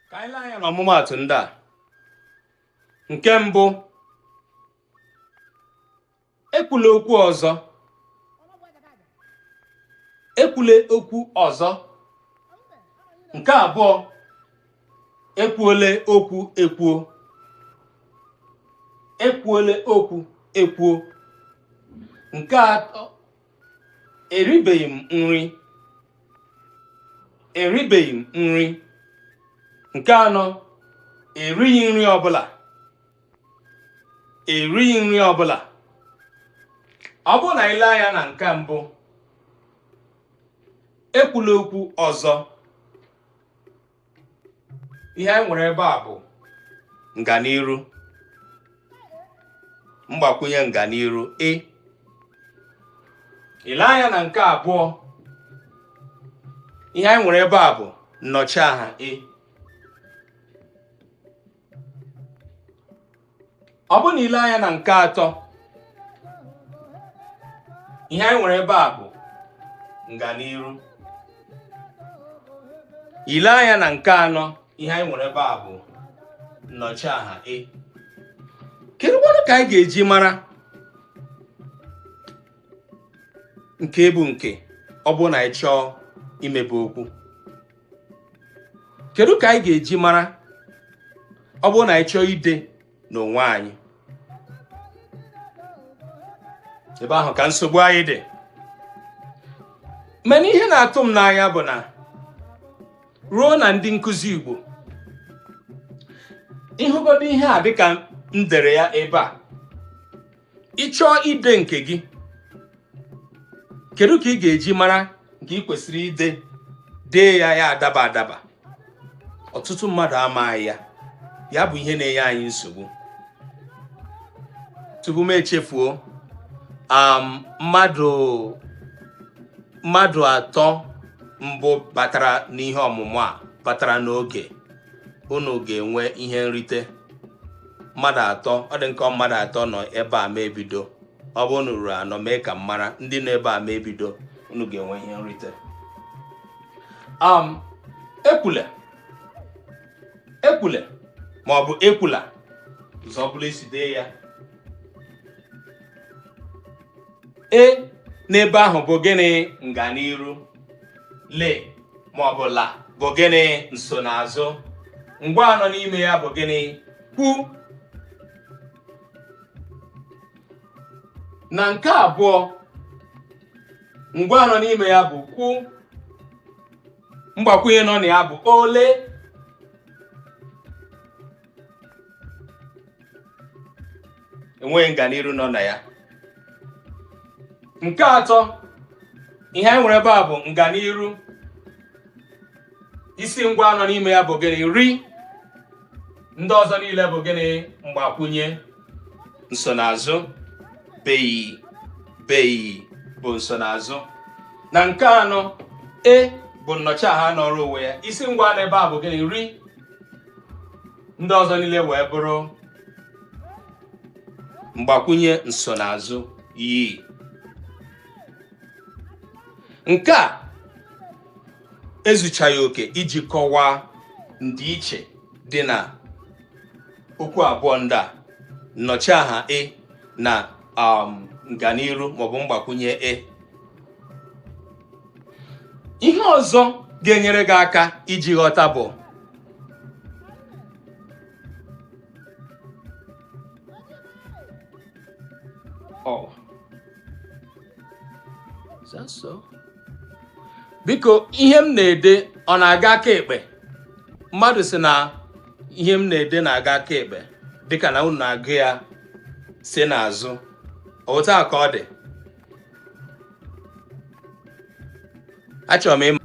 Ka anyị lee anya n'ọmụmaatụ ndị a. Nke mbụ, ekwula okwu ọzọ. Ekwule okwu ọzọ. Nke abụọ, ekwuole okwu ekwuo. Ekwuole okwu ekwuo. Nke atọ, eribeghị m nri. Eribeghị m nri. Nke anọ, erighị nri ọbụla. Erighị nri ọbụla. Ọ bụrụ na anyị lee anya na nke mbụ, ekwula okwu ọzọ, ihe anyị nwere ebe a bụ nganiru, mgbakwunye nganiru ị. I lee anya na nke abụọ, ihe anyị nwere ebe a bụ nnọchiaha ị. Ọ bụrụ na i lee anya na nke atọ, ihe anyị nwere ebe a bụ nganiru. I lee anya na nke anọ, ihe anyị nwere ebe a bụ nnọchiaha ị. Kedu kwanụ ka anyị ga-eji mara nke bụ nke ọ bụrụ na anyị chọọ imebe okwu? Kedu ka anyị ga-eji mara ọ bụrụ na anyị chọọ ide n'onwe anyị? Ebe ahụ ka nsogbu anyị dị. Mana ihe na-atụ m n'anya bụ na ruo na ndị nkụzi Igbo, ị hụgodo ihe a dịka m dere ya ebe a, ị chọọ ide nke gị, kedu ka ị ga-eji mara nke ị kwesịrị ide, dee ya, ya adaba adaba? Ọtụtụ mmadụ amaghị ya. Ya bụ ihe na-enye anyị nsogbu. Tupu m echefuo, mmadụ atọ mbụ batara n'ihe ọmụmụ a batara n'oge, unu ga-enwe ihe nrite. Mmadụ atọ, ọ dị nke mmadụ atọ nọ ebe a ma ebido. Ọ bụrụ na ruru anọ, mee ka m mara. Ndị nọ ebe a ma ebido, unu ga-enwe ihe nrite. Ekwule, ekwule ma ọ bụ ekwula, ụzọ ọbụla esi dee ya, e n'ebe ahụ bụ gịnị? Nganiru. Le ma ọ bụ la bụ gịnị? Nsonaazụ. Ngwa nọ n'ime ya bụ gịnị? Kwu. Na nke abụọ, ngwa nọ n'ime ya bụ kwu, mgbakwunye nọ na ya bụ ole. Enweghị nganiru nọ na ya. Nke atọ, ihe anyị nwere ebe a bụ nganiru. Isi ngwa nọ n'ime ya bụ gịnị? Ri. Ndị ọzọ niile bụ gịnị? Mgbakwunye. Nsonaazụ beghị, beghị bụ nsonaazụ. Na nke anọ, e bụ nnọchiaha nọrọ onwe ya. Isi ngwa n'ebe a bụ gịnị? Ri. Ndị ọzọ niile wee bụrụ mgbakwunye nsonaazụ yi. Nke a ezuchaghị oke iji kọwaa ndịiche dị na okwu abụọ ndị a, nnọchiaha ị na nganiru maọbụ mgbakwunye ị. Ihe ọzọ ga-enyere gị aka iji ghọta bụ Oh. Is that so? Biko, ihe m na-ede ọ na-aga aka ekpe? Mmadụ sị na ihe m na-ede na-aga aka ekpe, dịka na unu na-agụ ya si n'azụ. Otu a ka ọ dị. Achọrọ m ịma.